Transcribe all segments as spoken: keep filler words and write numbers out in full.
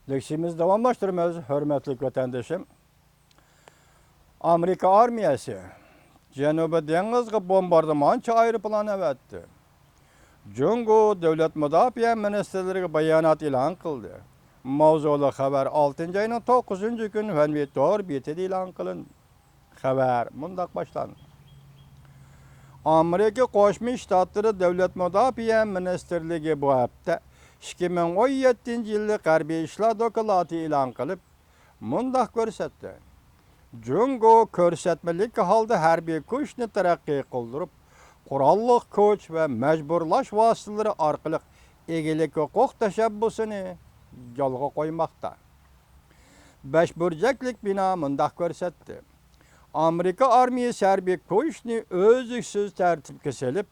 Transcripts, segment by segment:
لېكسىيىمىزنى داۋاملاشتۇرىمىز، ھۆرمەتلىك ۋەتەندىشىم. ئامېرىكا ئارمىيەسى جەنۇبىي دېڭىزغا بومباردىمانچى ئايروپىلان ئەۋەتتى. جۇڭگو دۆلەت مۇداپىئە مىنىستىرلىرىگە بايانات ئېلان قىلدى. ماۋزۇلۇق خەۋەر ئالتىنچى ئاينىڭ توققۇزىنچى كۈنى فەنۋى تور بېتىدە ئېلان قىلىندى. خەۋەر مۇنداق باشلاندى. ئامېرىكا قوشما شتاتلىرى دۆلەت مۇداپىئە مىنىستىرلىكى بۇ ھەپتە ئىككى مىڭ ئون يەتتىنچى يىللىق ھەربىي ئىشلار دوكلاتى ئېلان قىلىپ، مۇنداق كۆرسەتتى: جۇڭگو كۆرسەتمىلىك ھالدا ھەربىي كۈچنى تەرەققىي قىلدۇرۇپ، قوراللىق كۈچ ۋە مەجبۇرلاش ۋاسىتىلىرى ئارقىلىق ئىگىلىك ھوقۇق تەشەببۇسىنى يولغا قويماقتا. بەش بۇرجەكلىك بىنا مۇنداق كۆرسەتتى: ئامېرىكا ئارمىيەسى ھەربىي كۈچنى ئۈزلۈكسىز تەرتىپكە سېلىپ،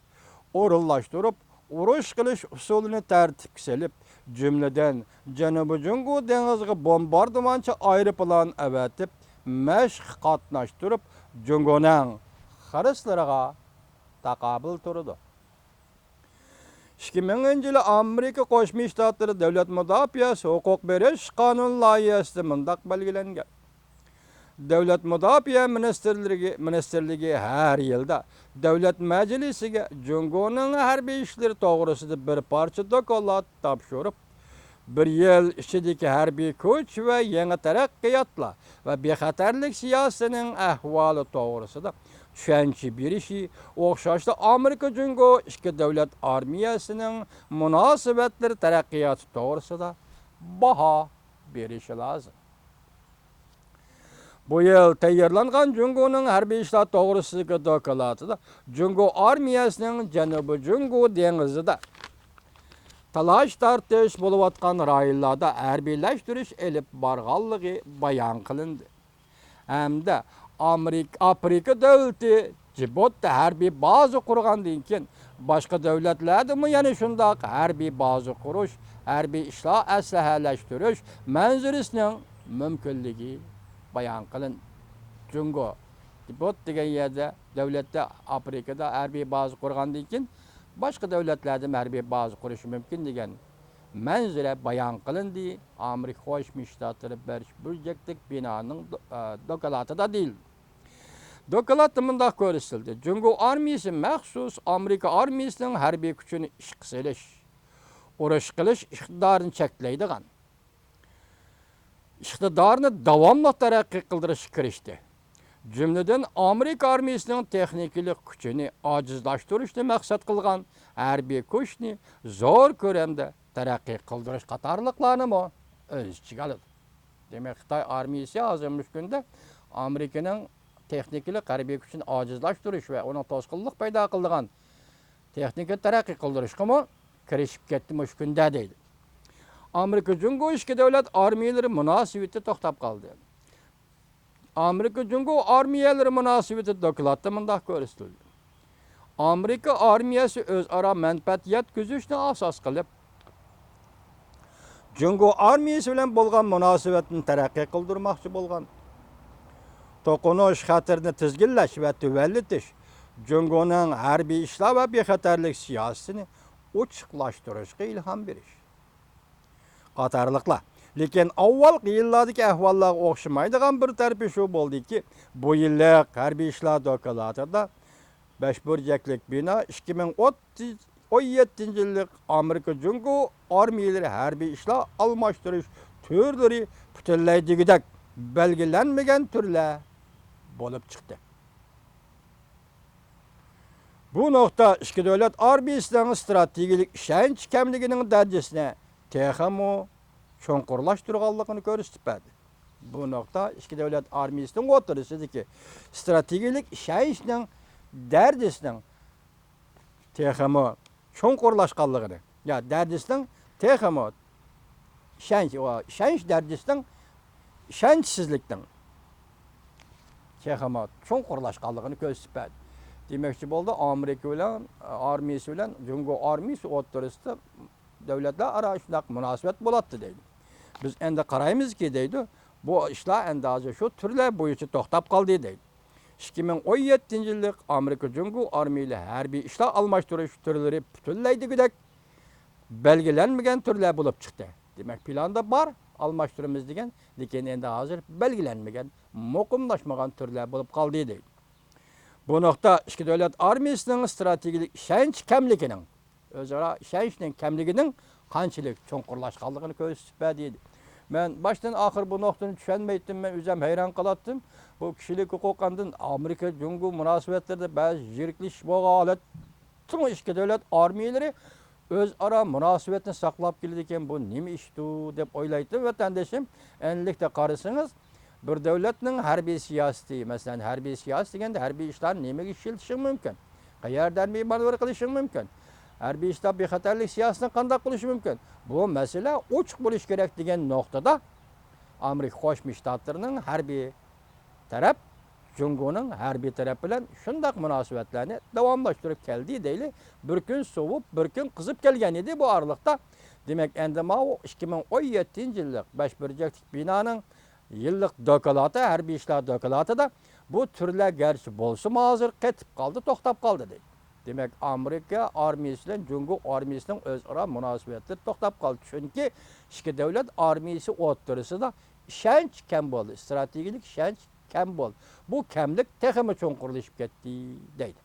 ئورۇنلاشتۇرۇپ، ئۇرۇش قىلىش ئۇسۇلىنى تەرتىپكە سېلىپ، جۈملىدىن جەنۇبىي جۇڭگو دېڭىزىغا بومباردىمانچى ئايروپىلان ئەۋەتىپ، مەشىققە قاتناشتۇرۇپ، جۇڭگونىڭ خىرىسلىرىغا تاقابىل تۇرىدۇ. ئىككى مىڭىنچى يىلى ئامېرىكا قوشما شتاتلىرى دۆلەت مۇداپىئەسى ھوقۇق بېرىش قانۇن لايىھەسىدە مۇنداق بەلگىلەنگەن: دۆلەت مۇداپىئە مىنىستىرلىرىگە، مىنىستىرلىكى ھەر يىلدا دۆلەت مەجلىسىگە جۇڭگونىڭ ھەربىي ئىشلىرى توغرىسىدا بىر پارچە دوكلات تاپشۇرۇپ، بىر يىل ئىچىدىكى ھەربىي كۈچ ۋە يېڭى تەرەققىياتلار ۋە بىخەتەرلىك سىياسىتىنىڭ ئەھۋالى توغرىسىدا چۈشەنچە بېرىشى، ئوخشاشلا ئامېرىكا جۇڭگو ئىككى دۆلەت ئارمىيەسىنىڭ مۇناسىۋەتلىرى تەرەققىياتى توغرىسىدا باھا بېرىشى لازىم. بۇ يىل تەييارلانغان جۇڭگونىڭ ھەربىي ئىشلار توغرىسىدىكى دوكلاتىدا جۇڭگو ئارمىيەسىنىڭ جەنۇبىي جۇڭگو دېڭىزىدا تالاش-تارتىش بولۇۋاتقان رايونلاردا ھەربىيلەشتۈرۈش ئېلىپ بارغانلىقى بايان قىلىندى. ھەمدە ئامېرىكا، ئافرىقا دۆلىتى جىبۇتتا ھەربىي بازا قۇرغاندىن كېيىن، باشقا دۆلەتلەردىمۇ يەنە شۇنداق ھەربىي بازا قۇرۇش، ھەربىي ئىشلار ئەسلىھەلەشتۈرۈش مەنزىرىسىنىڭ مۇمكىنلىكى بايان قىلىندى. جۇڭگو جىبۇت دېگەن يەردە، دۆلەتتە ئافرىقىدا ھەربىي بازا قۇرغاندىن كېيىن، باشقا دۆلەتلەردىمۇ ھەربىي بازا قۇرۇشى مۇمكىن دېگەن مەنزىرە بايان قىلىندى ئامېرىكا قوشما شتاتلىرى بەش بۇرجەكلىك بىنانىڭ دو-، ئە، دوكلاتىدا دېيىلدى. دوكلاتتا مۇنداق كۆرسىتىلدى: جۇڭگو ئارمىيىسى مەخسۇس ئامېرىكا ئارمىيىسىنىڭ ھەربىي كۈچىنى ئىشقا سېلىش، ئۇرۇش قىلىش ئىقتىدارىنى چەكلەيدىغان ئىقتىدارنى داۋاملىق تەرەققىي قىلدۇرۇشقا كىرىشتى. جۈملىدىن ئامېرىكا ئارمىيىسىنىڭ تېخنىكىلىق كۈچىنى ئاجىزلاشتۇرۇشنى مەقسەت قىلغان ھەربىي كۈچنى زور كۆلەمدە تەرەققىي قىلدۇرۇش قاتارلىقلارنىمۇ ئۆز ئىچىگە ئالىدۇ. دېمەك، خىتاي ئارمىيىسى ھازىر مۇشۇ كۈندە ئامېرىكىنىڭ تېخنىكىلىق ھەربىي كۈچىنى ئاجىزلاشتۇرۇش ۋە ئۇنىڭ توسقۇنلۇق پەيدا قىلىدىغان تېخنىكا تەرەققىي قىلدۇرۇشقىمۇ كىرىشىپ كەتتى مۇشۇ كۈندە دەيدۇ. ئامېرىكا جۇڭگو ئىككى دۆلەت ئارمىيەلىرى مۇناسىۋىتى توختاپ قالدى. ئامېرىكا جۇڭگو ئارمىيەلىرى مۇناسىۋىتى دوكلاتتا مۇنداق كۆرسىتىلدى: ئامېرىكا ئارمىيەسى ئۆزئارا مەنپەئەت يەتكۈزۈشنى ئاساس قىلىپ، جۇڭگو ئارمىيەسى بىلەن بولغان مۇناسىۋەتنى تەرەققىي قىلدۇرماقچى بولغان، توقۇنۇش خەتىرىنى تىزگىنلەش ۋە تۆۋەنلىتىش، جۇڭگونىڭ ھەربىي ئىشلار ۋە بىخەتەرلىك سىياسىتىنى ئوچۇقلاشتۇرۇشقا ئىلھام بېرىش قاتارلىقلار. لېكىن ئاۋۋالقى يىللاردىكى ئەھۋاللارغا ئوخشىمايدىغان بىر تەرىپى شۇ بولدىكى، بۇ يىللىق ھەربىي ئىشلار دوكلاتىدا بەش بۇرجەكلىك بىنا ئىككى مىڭ ئون يەتتىنچى يىللىق ئامېرىكا جۇڭگو ئارمىيەلىرى ھەربىي ئىشلار ئالماشتۇرۇش تۈرلىرى پۈتۈنلەي دېگۈدەك بەلگىلەنمىگەن تۈرلەر بولۇپ چىقتى. بۇ نۇقتا ئىككى دۆلەت ئارمىيىسىنىڭ ئىستراتېگىيەلىك ئىشەنچ كەملىكىنىڭ دەرىجىسىنى تېخىمۇ چوڭقۇرلاشتۇرغانلىقىنى كۆرسىتىپ بەردى. بۇ نۇقتا ئىككى دۆلەت ئارمىيىسىنىڭ ئوتتۇرىسىدىكى ئىستراتېگىيەلىك ئىشەنچنىڭ دەرىجىسىنىڭ تېخىمۇ چوڭقۇرلاشقانلىقىنى، يا دەرىجىسىنىڭ تېخىمۇ ئىشەنچ، ئىشەنچ دەرىجىسىنىڭ، ئىشەنچسىزلىكنىڭ تېخىمۇ چوڭقۇرلاشقانلىقىنى كۆرسىتىپ بەردى. دېمەكچى بولدى، ئامېرىكا بىلەن، ئارمىيىسى بىلەن جۇڭگو ئارمىيىسى ئوتتۇرىسىدا دۆلەتلەر ئارا شۇنداق مۇناسىۋەت بولاتتى دەيدۇ. بىز ئەمدى قارايمىزكى دەيدۇ، بۇ ئىشلار ئەمدى ھازىر شۇ تۈرلەر بويىچە توختاپ قالدى دەيدۇ. ئىككى مىڭ ئون يەتتىنچى يىللىق ئامېرىكا جۇڭگو ئارمىيىلىرى ھەربىي ئىشلار ئالماشتۇرۇش تۈرلىرى پۈتۈنلەي دېگۈدەك بەلگىلەنمىگەن تۈرلەر بولۇپ چىقتى. دېمەك، پىلاندا بار، ئالماشتۇرىمىز دېگەن، لېكىن ئەمدى ھازىر بەلگىلەنمىگەن، مۇقىملاشمىغان تۈرلەر بولۇپ قالدى، دەيدۇ. بۇ نۇقتا ئىككى دۆلەت ئارمىيىسىنىڭ ئىستراتېگىيەلىك ئىشەنچ كەملىكىنىڭ، ئۆزئارا ئىشەنچنىڭ كەملىكىنىڭ قانچىلىك چوڭقۇرلاشقانلىقىنى كۆرسىتىپ بەردى، دېدى. مەن باشتىن ئاخىر بۇ نۇقتىنى چۈشەنمەيتتىم، مەن ئۆزۈم ھەيران قالاتتىم. بۇ كىشىلىك ھوقۇق ئاندىن ئامېرىكا جۇڭگو مۇناسىۋەتلىرىدە بەزى يىرىكلىشىش بولغان ھالەت، شۇڭا ئىككى دۆلەت ئارمىيەلىرى ئۆزئارا مۇناسىۋەتنى ساقلاپ كېلىدىكەن، بۇ نېمە ئىشتۇ دەپ ئويلايتتىم، ۋەتەندىشىم. ئەنلىكتە قارىسىڭىز، بىر دۆلەتنىڭ ھەربىي سىياسىتى، مەسىلەن، ھەربىي سىياسىت دېگەندە ھەربىي ئىشلارنى نېمىگە ئىشلىتىشىڭ مۇمكىن؟ قەيەردە ھەربىي مانېۋىر قىلىشىڭ مۇمكىن؟ ھەربىي ئىشتا بىخەتەرلىك سىياسىتىنى قانداق قىلىش مۇمكىن؟ بۇ مەسىلە ئوچۇق بولۇش كېرەك دېگەن نۇقتىدا ئامېرىكا قوشما شتاتلىرىنىڭ ھەربىي تەرەپ جۇڭگونىڭ ھەربىي تەرەپ بىلەن شۇنداق مۇناسىۋەتلەرنى داۋاملاشتۇرۇپ كەلدى دەيلى. بىر كۈن سوۋۇپ، بىر كۈن قىزىپ كەلگەن ئىدى بۇ ئارىلىقتا. دېمەك، ئەمدى ماۋۇ ئىككى مىڭ ئون يەتتىنچى يىللىق بەش بۇرجەكلىك بىنانىڭ يىللىق دوكلاتى، ھەربىي ئىشلار دوكلاتىدا بۇ تۈرلەر گەرچە بولسىمۇ ھازىر قېتىپ قالدى، توختاپ قالدى دەيدۇ. دېمەك، ئامېرىكا ئارمىيىسى بىلەن جۇڭگو ئارمىيىسىنىڭ ئۆزئارا مۇناسىۋەتلىرى توختاپ قالدى. چۈنكى ئىككى دۆلەت ئارمىيىسى ئوتتۇرىسىدا ئىشەنچ كەم بولدى، ئىستراتېگىيەلىك ئىشەنچ كەم بولدى. بۇ كەملىك تېخىمۇ چوڭقۇرلىشىپ كەتتى، دەيدۇ.